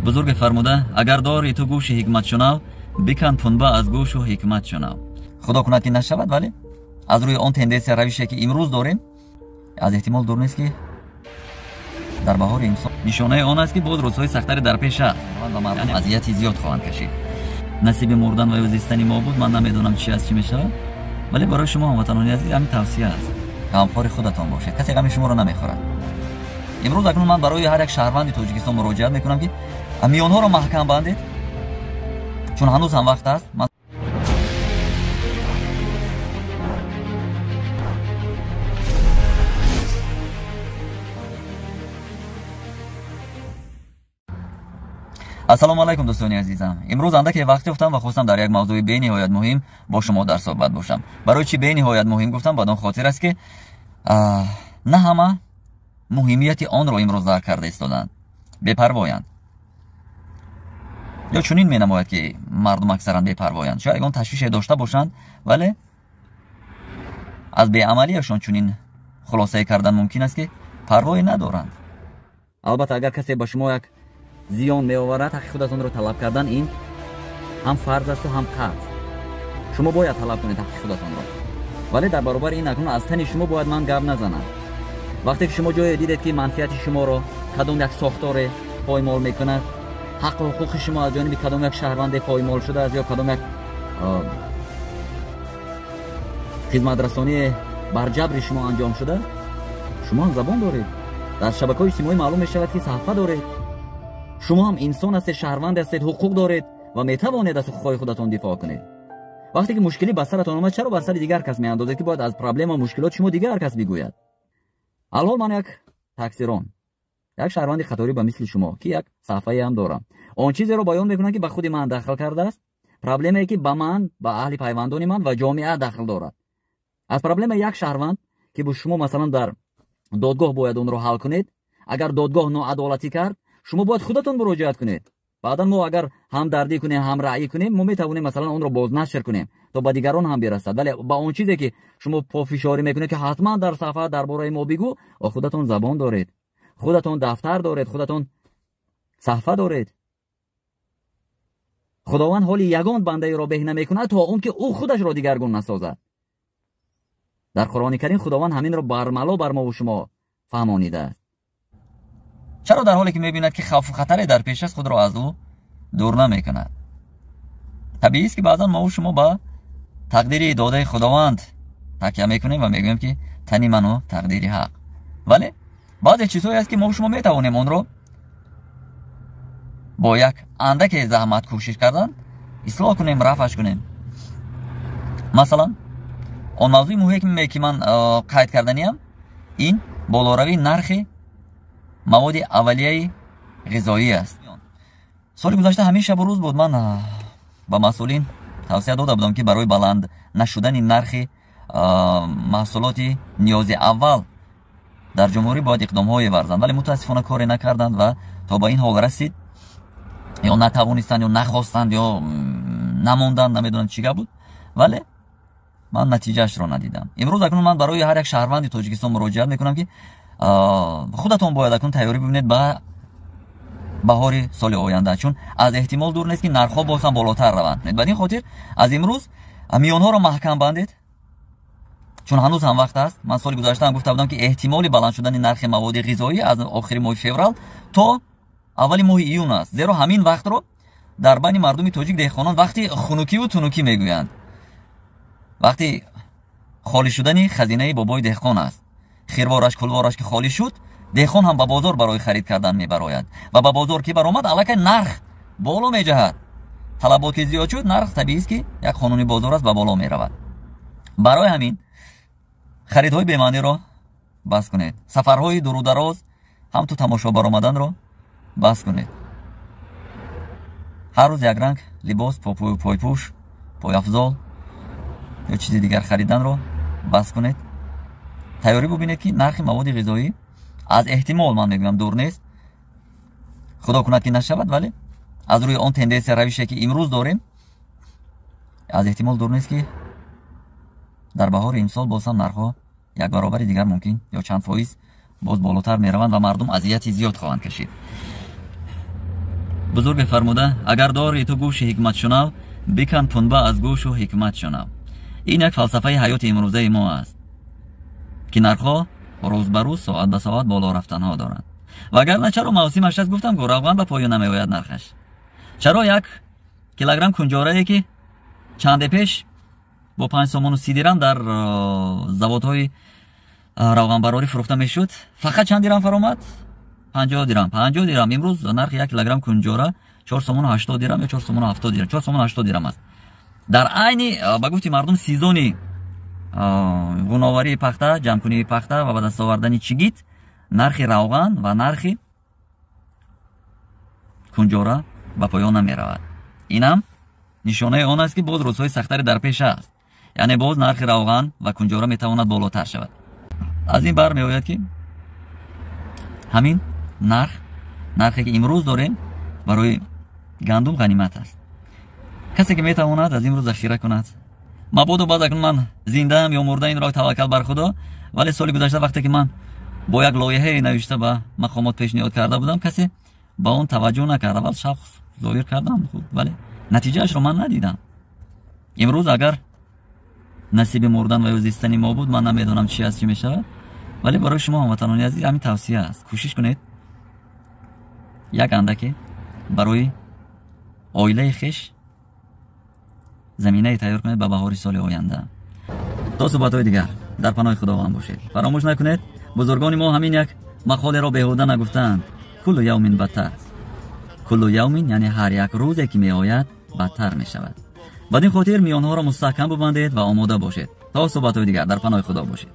Бузург фармуда: агар дори ту гӯши ҳикмат шунав, бикан пунба аз гӯшу ҳикмат шунав. Худо кунад ки нашавад, вале аз рӯи он тенденсия равише ки имрӯз дорем, аз эҳтимол дур нест ки дар баҳори имсол нишонаи он аст ки боз рӯзҳои сахттаре дар пеш аст ва мардум азияти зиёд хоҳанд кашид. Насиби мурдан ва ё зистани мо буд, ман намедонам чи аст, чӣ мешавад, вале барои шумо ҳамватанони азиз ҳамин тавсия аст: ғамхори худатон бошед, касе ғами шуморо намехӯрад. Имрӯз акнун ман барои ҳар як шаҳрванди Тоҷикистон муроҷиат мекунам ки миёнҳоро маҳкам бандед, чун ҳанӯз ҳам вақт аст. Ассалому алайкум дӯстони азизам. Имрӯз андаке вақт ёфтам ва хостам дар як мавзӯи бениҳоят муҳим бо шумо дар суҳбат бошам. Барои чӣ бениҳоят муҳим гуфтам? Бад он хотир аст ки на ҳама муҳимияти онро имрӯз дарк карда истоданд, бепарвоянд. Ё чунин менамояд ки мардум аксаран бепарвоянд. Шояд ягон ташвише дошта бошанд, вале аз беамалиашон чунин хулосае кардан мумкин аст ки парвое надоранд. Албатта агар касе ба шумо як зиён меоварад, ҳаққи худатонро талаб кардан ин ҳам фарз асту ҳам қарз. Шумо бояд талаб кунед ҳаққи худатонро, вале дар баробари ин акнун аз тани шумо бояд ман гап назанам. Вақте ки шумо ҷое дидед ки манфиати шуморо кадом як сохторе поймол мекунад, ҳаққу ҳуқуқи шумо аз ҷониби кадом як шаҳрванде поймол шудааст ё кадом як хизматрасоние бар ҷабри шумо анҷом шуда, шумо ҳам забон доред. Дар шабакаҳои иҷтимоӣ маълум мешавад ки саҳфа доред. Шумо ҳам инсон ҳастед, шаҳрванд ҳастед, ҳуқуқ доред ва метавонед аз ҳуқуқҳои худатон дифоъ кунед. Вақте ки мушкилӣ ба саратон омад, чаро бар сари дигар кас меандозед ки бояд аз проблема мушкилоти шумо дигар кас бигӯяд? Алҳол ман як таксирон, як шаҳрванди қаторӣ ба мисли шумо, ки як саҳфае ҳам дорам, он чизеро баён мекунам ки ба худи ман дахл кардааст, проблемае ки ба ман, ба аҳли пайвандони ман ва ҷомеа дахл дорад. Аз проблемаи як шаҳрванд ки бо шумо масалан дар додгоҳ бояд онро ҳал кунед, агар додгоҳ ноадолатӣ кард, шумо бояд худатон муроҷиат кунед. Баъдан мо агар ҳамдардӣ кунем, ҳамраъӣ кунем, мо метавонем масалан онро бознашр кунем то ба дигарон ҳам бирасад. Вале ба он чизе ки шумо пофишорӣ мекунед ки ҳатман дар саҳфа дар бораи мо бигӯ, худатон забон доред, худатон дафтар доред, худатон саҳфа доред. Худованд ҳоли ягон бандаеро беҳ намекунад то он ки ӯ худашро дигаргун насозад. Дар Қуръони Карим Худованд ҳаминро бармало бар мову шумо фаҳмонидааст. Чаро дар ҳоле ки мебинад ки хавфу хатаре дар пеш аст, худро аз ӯ дур намекунад? Табиист ки баъзан мову шумо ба тақдири додаи Худованд такя мекунем ва мегӯем ки тани ману тақдири ҳақ. Вале баъзе чизҳое аст ки мову шумо метавонем онро бо як андаке заҳмат кӯшиш кардан ислоҳ кунем, рафъаш кунем. Масалан, он мавзӯи муҳиме ки ман қайд карданиам, ин болоравии нархи маводи аввалияи ғизоӣ аст. Соли гузашта ҳамин шабу рӯз буд, ман ба масъулин тавсия дода будам ки барои баланд нашудани нархи маҳсулоти ниёзи аввал дар ҷумҳурӣ бояд иқдомҳое варзанд, вале мутаассифона коре накарданд ва то ба ин ҳол расид. Ё натавонистанд, ё нахостанд, ё намонданд, намедонам чӣ гап буд, вале ман натиҷаашро надидам. Имрӯз акнун ман барои ҳар як шаҳрванди Тоҷикистон муроҷиат мекунам ки худатон бояд акнун тайёрӣ бибинед ба баҳори соли оянда, чун аз эҳтимол дур нест ки нархҳо боз ҳам болотар раванд. Бад ин хотир аз имрӯз миёнҳоро маҳкам бандед, чун ҳанӯз ҳам вақт аст. Ман соли гузашта ҳам гуфта будам ки эҳтимоли баланд шудани нархи маводи ғизоӣ аз охири моҳи феврал то аввали моҳи июн аст, зеро ҳамин вақтро дар байни мардуми тоҷик деҳқонон вақти хунукиву тунукӣ мегӯянд, вақти холӣ шудани хазинаи бобои деҳқон аст. Хирвораш кулвораш ки холӣ шуд, деҳқон ҳам ба бозор барои харид кардан мебарояд ва ба бозор ки баромад, аллакай нарх боло меҷаҳад. Талабот ки зиёд шуд, нарх табиист ки як қонуни бозор аст, ба боло меравад. Барои ҳамин харидҳои бемаъниро бас кунед, сафарҳои дурудароз ҳам ту тамошо баромаданро бас кунед. Ҳар рӯз якранг либос, пойпӯш, пойафзол ё чизи дигар хариданро бас кунед. Тайёрӣ бубинед ки нархи маводи ғизоӣ аз эҳтимол, ман мегӯям, дур нест. Худо кунад ки нашавад, вале аз рӯи он тенденсия равише ки имрӯз дорем, аз эҳтимол дур нест ки дар баҳори имсол боз ҳам нархҳо як баробари дигар мумкин ё чанд фоиз боз болотар мераванд ва мардум азияти зиёд хоҳанд кашид. Бузург фармуда: агар дори ту гӯши ҳикмат шунав, бикан пунба аз гӯшу ҳикмат шунав. Ин як фалсафаи ҳаёти имрӯзаи мо аст, ки нархҳо рӯз ба рӯз, соат ба соат боло рафтанҳо доранд. Вагарна чаро мавсимаш аст, гуфтам, ку равған ба поён намеояд нархаш. Чаро 1 килограмм кунҷорае, ки чанде пеш бо 5 сомону 30 дирам дар заводҳои равғанбарорӣ фурӯхта мешуд, фақат чанд дирам фаромад? 50 дирам. 50 дирам. Имрӯз нархи 1 килограмм кунҷора 4 сомону 80 дирам ё 4 сомону 70 дирам, 4 сомону 80 дирам аст. Дар айни ба гуфти мардум сезони ғуноварии пахта, ҷамъкунии пахта ва ба даст овардани чигит, нархи равған ва нархи кунҷора ба поён намеравад. Инам нишонаи он аст, ки боз рӯзҳои сахтаре дар пеш аст. Яъне боз нархи равған ва кунҷора метавонад болотар шавад. Аз ин бармеояд, ки ҳамин нарх, нархе ки имрӯз дорем, барои гандум ғанимат аст. Касе ки метавонад аз имрӯз захира кунад, мабодо баъд акнун ман зиндаам ё мурда, инро таваккал бар Худо. Вале соли гузашта вақте ки ман бо як лоиҳае навишта ба мақомот пешниҳод карда будам, касе ба он таваҷҷӯҳ накард. Аввал шавқ зоҳир кардам, хуб, вале натиҷаашро ман надидам. Имрӯз агар насиби мурдан ва ё зистани мо буд, ман намедонам чи аст, чӣ мешавад, вале барои шумо, ҳамватанони азиз, ҳамин тавсия аст: кӯшиш кунед як андаке барои оилаи хеш заминае тайёр кунед ба баҳори соли оянда. То суҳбатҳои дигар дар паноҳи Худованд бошед. Фаромӯш накунед, бузургони мо ҳамин як мақолеро беҳуда нагуфтаанд: куллу явмин бадтар. Куллу явмин, яъне ҳар як рӯзе ки меояд, бадтар мешавад. Бад ин хотир миёнҳоро мустаҳкам бибандед ва омода бошед. То суҳбатҳои дигар дар паноҳи Худо бошед.